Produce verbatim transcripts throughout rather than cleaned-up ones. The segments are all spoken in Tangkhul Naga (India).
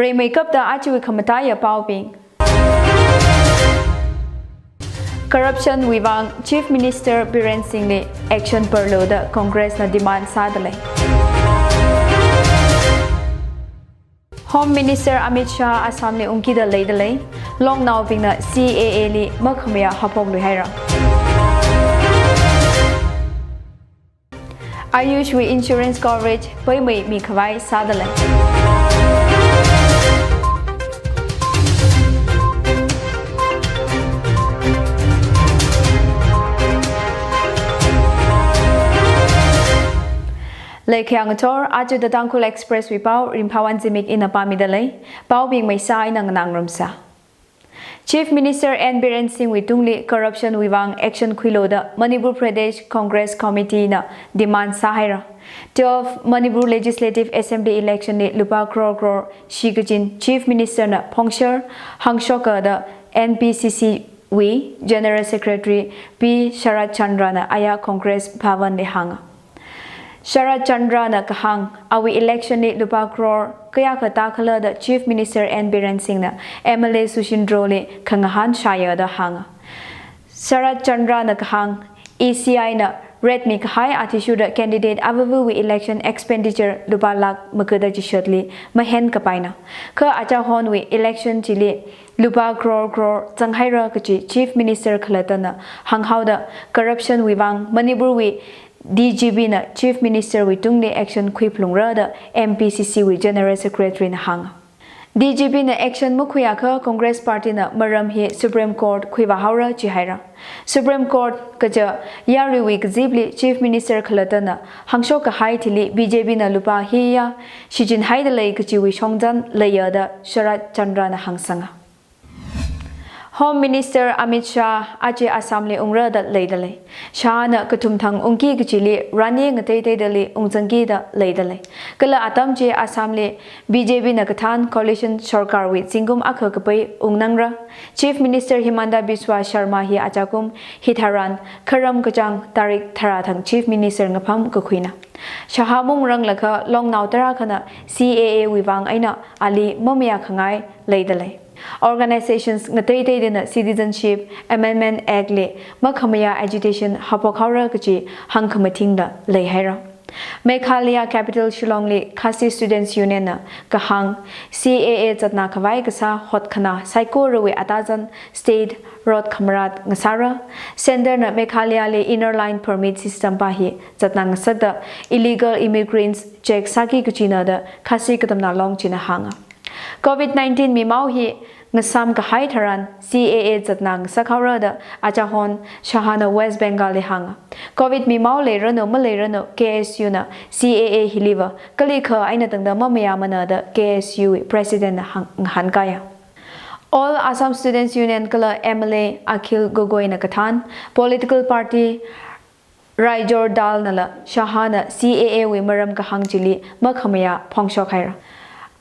Rimeikapta ajawui khamataiya paobing. Corruption wui vang Chief Minister Biren Singh li action parlo da Congress na demand sādalei. Home Minister Amit Shah Assam li ungkida leidalei. Longnaobingna C A A li makhamayā haophokluihaira. Ayush wui insurance coverage paimei mikhavai sādalei. Leikayang athor, aja The Tangkhul Express wui pao, Ringphawon Zimik ina pāmidalei. Paobing maisa eina nganāngarumsa. Chief Minister N Biren Singh wui tungli corruption wui vang action khuilo da Manipur Pradesh Congress Committee na demand sāhaira. Twelve Manipur Legislative Assembly election li lupā crore crore shikachin Chief Minister na phongshar hangshoka da N P C C wui General Secretary P Sharat Chandra na aya Congress Bhavan li hānga. Sharat Chandra na kahāng, awui election li lupā crore kayākha tākhala da Chief Minister N Biren Singh na M L A Susindro li khangahān shāya da hānga. Sharat Chandra na kahāng, E C I na rate mikahai athishurda candidate avāvawui election expenditure lupā lakh magada chishatli mahenkapaina. Kha achahonwui election chili lupā crore crore zanghaira kachi Chief Minister khalattana hānghaoda corruption wui vang Manipur wui D G P na Chief Minister wui tungli action khuiphalungra da M P C C wui General Secretary na hānga. D G P na action makhuiakha Congress Party na maram hi Supreme Court khuivāhaora jihaira. Supreme Court kaja yaruiwui kazipli Chief Minister khalattana hangshok kahai thili B J P na lupā hiya shichinhaidalei kachiwui shongzan leiya da Sharat Chandra na hāngsanga. Home Minister Amit Shah aja Assam li ungra da leidalei. Shah na kathum thang ungki kachili rani ngateiteidali ungzangki da leidalei. Kala atam chi Assam li B J P na kathān coalition sorkarwui zingkum akha kapai ungnangra. Chief Minister Himanta Biswa Sarma hi ajakum hitharan kharam kachāng tarik tharā thang Chief Minister ngapham kakhuina. Shah mungrang lakha longnao tarākhana C A A wui vang eina ali mamayā khangai leidalei. Organizations ngateiteidana Citizenship Amendment Act li makhamayā agitation haophok haora kachi hāngkhamathingda leihaira. Meghalaya capital Shillong li Khasi Students Union na kahāng, C A A zatna khavai kasā hotkhana saikorawui atazan state road khamarat ngasāra. Centre na Meghalaya li Inner Line Permit system pa hi zatna ngasakda illegal immigrants check sāki kachina da Khasi Katamnao Long china hānga. Covid nineteen mimao hi ngasam kahai tharan C A A zatna ngasak haora da achahon Shah na West Bengal li hānga. Covid mimao leiranu maleiranu K S U na C A A hiliva kalikha eina tangda mamayāmana da K S U wui President na hāng, ngahānkaiya. All Assam Students Union kala M L A Akhil Gogoi na kathān political party Raijor Dal nala Shah na C A A wui maram kahāng chili makhamayā phongshok haira.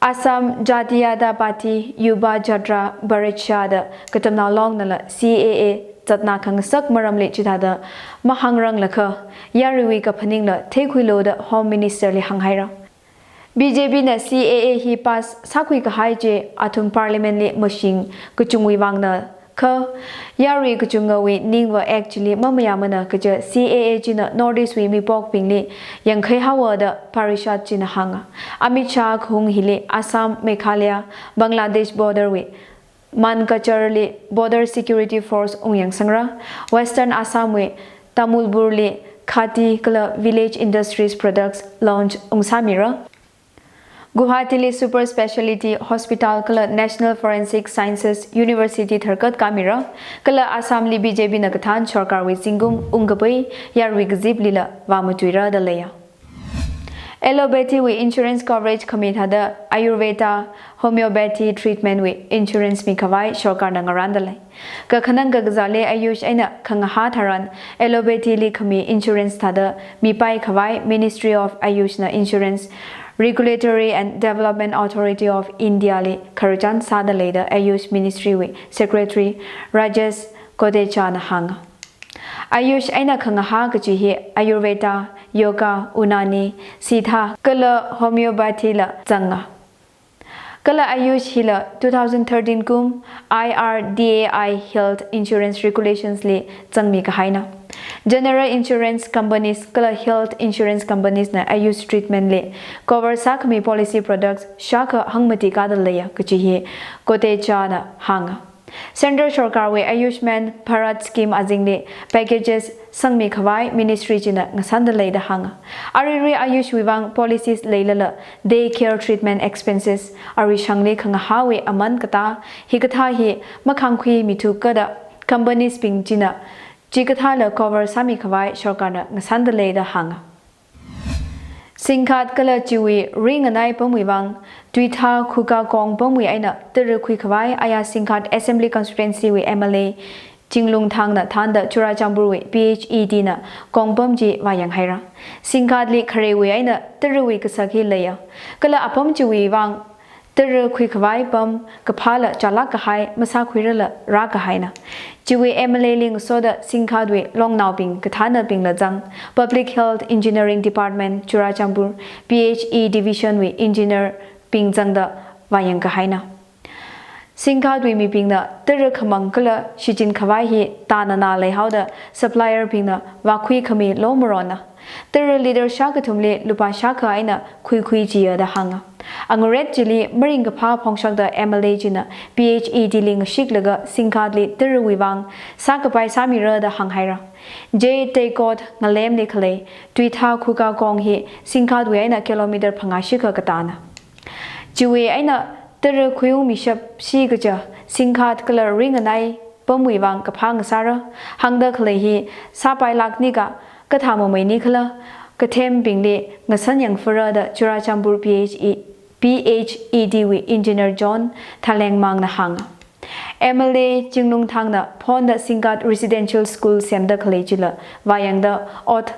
Assam Jatiyata Party Yuva Jatra Pariksha da Katamnao Long nala C A A zatna khangasak maramli chithāda mahāngrang lakha yaruiwui kaphaningla theikhuilo da Home Minister li hānghaira. B J P na C A A hi pass sākhui kahai chi athum Parliament li mashing kachungwui vangna kha, yarui kachungawui ningva Act chili mamayāmana kaja C A A china North East wui mipokbingli yangkhai haowa da Pariksha china hānga. Amit Shah kahung hili Assam, Meghalaya, Bangladesh border wui Mankachar li Border Security Force ungyangsangra. Western Assam wui Tamulpur li Khadi kala Village Industries Products launch ungsāmira. Guwahati li Super Speciality Hospital kala National Forensic Sciences University tharkat kāmira. Kala Assam li B J P na kathān sorkarwui zingkum ungkapai yarui kaziplila vāmatuira da leiya. Allopathy wui insurance coverage khami thāda Ayurveda, homeopathy treatment wui insurance mikhavai sorkarna ngarāndalei. Kakhanang kakazāli Ayush eina khangahā tharan allopathy li khami insurance thāda mipai khavai Ministry of Ayush na Insurance Regulatory and Development Authority of India li khararchan sādalei da Ayush Ministry wui Secretary Rajesh Kotecha na hānga. Ayush eina khangahā kachi hi Ayurveda, Yoga, Unani, Siddha kala Homeopathy la zanga. Kala AYUSH hila two thousand thirteen kum I R D A I Health Insurance Regulations li zangmi kahaina. General Insurance Companies kala Health Insurance Companies na AYUSH treatment li cover sākhami policy products shākha hangmati kāda leiya kaji hi Kotecha na hānga. Central Sorkarwui Ayushman Bharat Scheme azingli packages sangmi khavai Ministry china ngasānda leida hānga. Aruirui AYUSH wui vang policies leilala day care treatment expenses arui shangli khangahāwui aman katā hikathā hi makhangkhui mithu kada companies bing china chikathāla cover sāmi khavai Sorkarna ngasānda leida hānga. Singkhat kala chiwui ringanai pamwui vang, Tuitha Khuga Kong pamwui eina tara khui khavai aya Singkhat Assembly Constituency wui M L A Chinglung Thangna thānda Churachandpur wui P H E D na kong pam chi vāyang haira. Singkhat li kharewui eina tarawui kasak hi leiya. Kala apam chiwui vang tara khui khavai pam kaphāla chālāk kahai masākhuirala rākahaina. Chiwui M L A li ngasoda Singkhat wui longnaobing kathānabingla zang, Public Health Engineering Department Churachandpur P H E Division wui engineer bing zangda vāyang kahaina. Singkhat wui mibingna tara khamang kala shichin khavai hi tānana leihaoda supplier bingna vākhui khami lo marona. Tara litre shākathumli lupā shākha eina khuikhui chiya da hānga. Angaret chili maringkaphā phongshokda M L A china P H E D li ngashiklaga Singkhat li tarawui vang sākapai sāmira da hānghaira. J Teikot ngalemli khalei Tuitha Khuga Kong hi Singkhat wui eina kilometer phangā shikha katāna. Chiwui eina tara khuiung mishap shi kaja Singkhat kala ringanai pamwui vang kaphā ngasāra, hāngda khalei hi sāpailāk nika, kathā mamei nikhala, kathembingli ngasān yangfara da Churachandpur P H E, P H E D wui engineer John Thalengmang na hānga. M L A Chinglung Thangna phonda Singkhat Residential School semda khalei chila vāyangda ot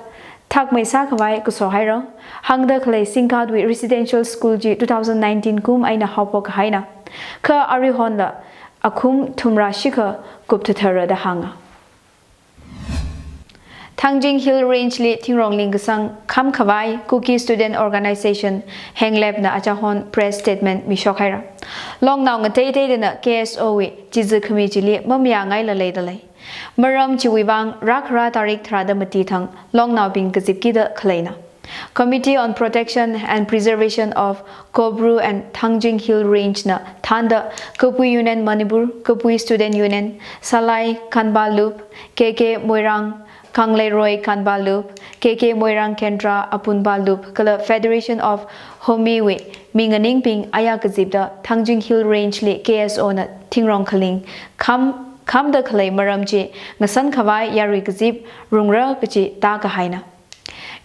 thakmei sākhavai kaso haira. Hāngda khalei Singkhat wui Residential School chi two thousand nineteen kum eina haophok kahaina. Kha aruihonla akhum thumrā shikha kupthuthara da hānga. Thangjing Hill Range li thingrong lingkasang kham khavai Kuki Student Organization, Henglep na achahon press statement mishok haira. Longnao ngateiteidana K S O wui chizi khami chili mamayāngaila leida lei. Maram chiwui vang rākhara tarik tharāda mati thang longnaobing kazipkida khaleina. Committee on Protection and Preservation of Kobru and Thangjing Hill Range na thānda Kabui Union Manipur, Kabui Student Union, Salai Kanba Lup, K K Moirang, Kangleiroi Kanba Lup, K K Moirang Kendra Apunba Lup, kala Federation of Homi wui mi nganingbing aya kazipda Thangjing Hill Range li K S O na thingrong khaling kham, khamda khalei maram chi ngasān khavai yarui kazip rungra kachi tākahaina.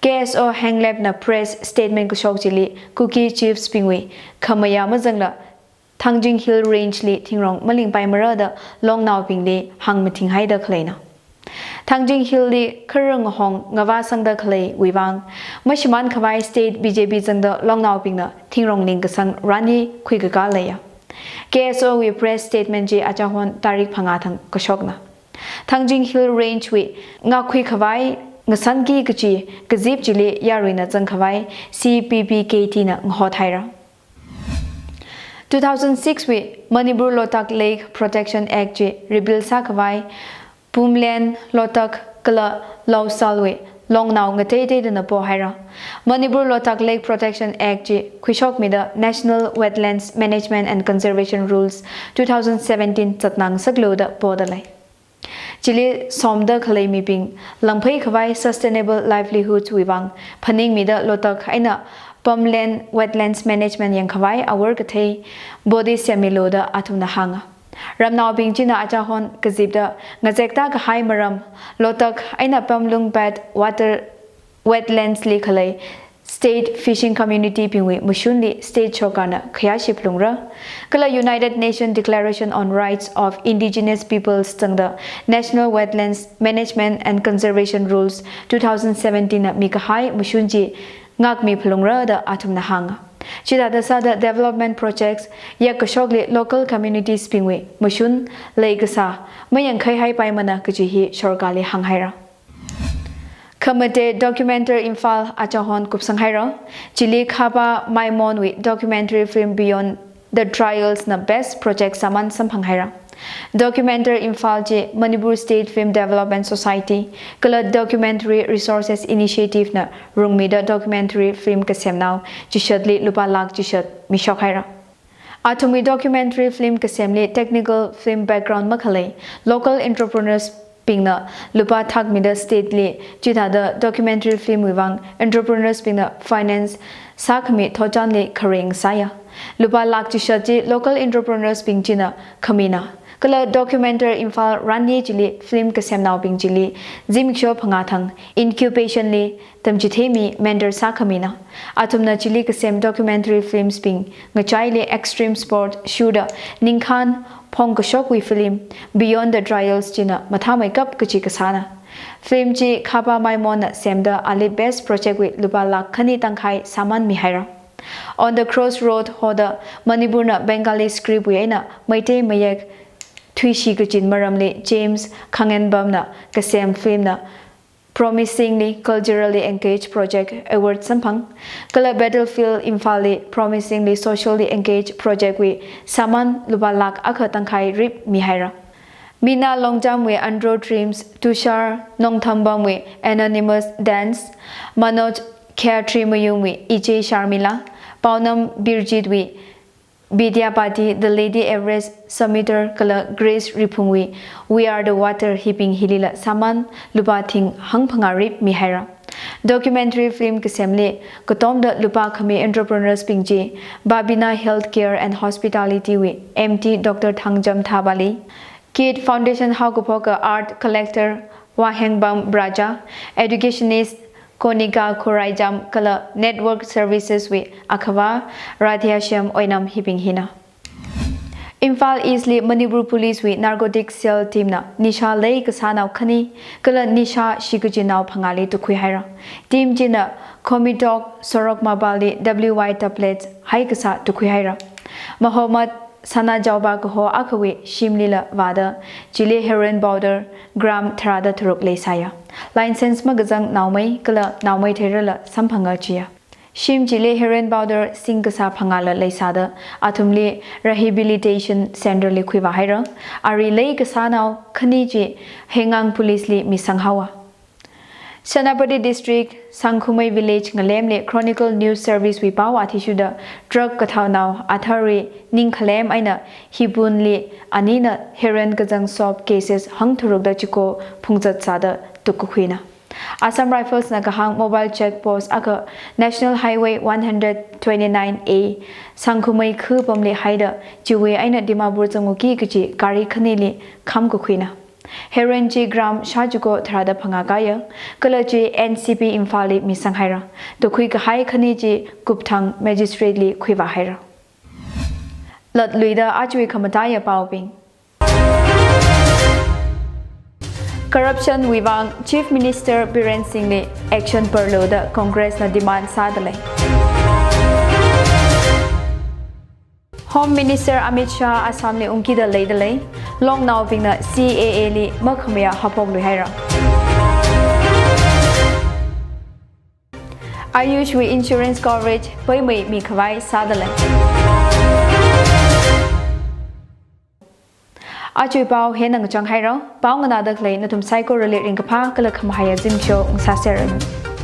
K S O Henglep na press statement kashok chili Kuki Chiefs bingwui khamayā mazangla Thangjing Hill Range li thingrong malingpaimara da longnaobingli hāngmathinghaida khaleina. Thangjing Hill li kharang hong ngavā sangda khaleiwui vang mashimān khavai state B J P zangda longnaobingna thingrong lingkasang rani khuikakā leiya. K S O wui press statement chi achahon tarik phangā thang kashokna. Thangjing Hill Range wui ngakhui khavai ngasānki kachi kazip chili yaruina zang khavai C P P K T na ngahot haira. Two thousand six wui Manipur Loktak Lake Protection Act chi repeal sākhavai Pumlen, Loktak kala Lausal wui longnao ngateiteidana pohaira. Manipur Loktak Lake Protection Act chi khuishokmida National Wetlands Management and Conservation Rules two thousand seventeen zatngasaklu da poda lei. Chili somda khalei mibing langphei khavai sustainable livelihood wui vang phaningmida Loktak eina Pumlen Wetlands Management yangkhavai awor kathei body semmilu da athumna hānga. Ramnaobing china achahon kazipda ngazekta kahai maram Loktak eina Pumlung Bed Water Wetlands li khalei State Fishing Community bingwui mashunli State Sorkarna khayāshi phalungra. Kala United Nations Declaration on Rights of Indigenous Peoples zangda National Wetlands Management and Conservation Rules two thousand seventeen na mikahai mashun chi ngakmi phalungra da athumna hānga. Chithāda sāda development projects yakkashokli local communities bingwui mashun leikasā mayangkhaihaipaimanā kaji hi sorkarli hānghaira. Khamate Documenter Imphal achahon kupsanghaira. Chili Khaba Maimon wui documentary film Beyond The Trials na Best Project sāman samphang haira. Documenter Imphal chi Manipur State Film Development Society kala Documentary Resources Initiative na rungmida documentary film kasemnao chishatli lupā lakh chishat mishok haira. Athumwui documentary film kasemli technical film background makhalei local entrepreneurs bingna lupā thakmida state li chithāda documentary film wui vang entrepreneurs bingna finance sākhami thotchanli khareng sāya. Lupā lakh chishat chi local entrepreneurs bing china khamina. Kala Documenter Imphal ranli chili film kasemnaobing chili zimiksho phangā thang incubation li tamchithei mi mentor sākhamina. Athumna chili kasem documentary films bing ngachaili extreme sport shuda ningkhān phongkashokwui film Beyond the Trials china mathāmeikap kachi kasāna. Film chi Khapa Maimon na semda ali best project wui lupā lakh khani tangkhai sāman mihaira. On the Crossroad hoda Manipur na Bengali script wui eina Meitei mayek thuishi kachin maramli James Khangenbam na kasem film na Promisingly Culturally Engaged Project award samphang. Kala Battlefield Imphal li Promisingly Socially Engaged Project wui sāman lupā lakh akha tangkhai rip mihaira. Mina Longjam wui Andro Dreams, Tushar Nongthambam wui Anonymous Dance, Manoj Khetrimayum wui Iche Sharmila, Paonam Birjit wui Bidyapati, The Lady Everest Summiter kala Grace Riphung wui We Are the Water hibing hilila sāman lupā thing hangphangā rip mihaira. Documentary film kasemli katomda lupā khami entrepreneurs bing chi Babina Healthcare and Hospitality wui M D Doctor Thangjam Thabali, Kid Foundation haokaphoka art collector Wahengbam Braja, educationist Konika Khuraijam kala Network Services wui Akhava Radheshyam Oinam hibing hina. Imphal East li Manipur Police wui Narcotic Cell team na nisha lei kasānao khani kala nisha shikachinao phangāli tukhui haira. Team china Khomitok Sorok Mapali W Y tablets hai kasā tukhui haira. Mohammad Sanajaoba kaho akhawui shimlila vāda chili heroin powder gram tharāda tharuk leisāya. License makazang naomei kala naomei theirala samphanga chiya. Shim chili heroin powder sing kasā phangāla leisāda athumli rehabilitation center li khuivā haira. Ari lei kasānao khani chi Heingang Police li misang haowa. Senapati District, Sangkhumei Village ngalemli Chronicle News Service wui pao athishurda truck kathaonao athar wui ningkhalem eina hipunli anina heroin kazang soap cases hangtharukda chiko phungzat sāda tukkakhuina. Assam Rifles na kahāng mobile check post akha National Highway one hundred twenty-nine A Sangkhumei khu pamli haida chiwui eina Dimapur zanguki kachi gari khanili khamkakhuina. Heroin chi gram shāchiko tharāda phangā kaya, kala chi N C P Imphal li misang haira. Tukhui kahai khani chi Kupthang Magistrate li khuivā haira. Latluida ajawui khamataiya paobing. Corruption wui vang Chief Minister Biren Singh li action parlo da Congress na demand sādalei. Home Minister Amit Shah Assam li ungkida leidalei, longnaobingna C A A li makhamayā haophok luihaira. Ayush wui insurance coverage paimei mikhavai sādalei. Ajawui pao hina ngachang haira, pao nganāda khalei nathum saikorali ringkaphā kala khamahaiya zimiksho ngasāseranu.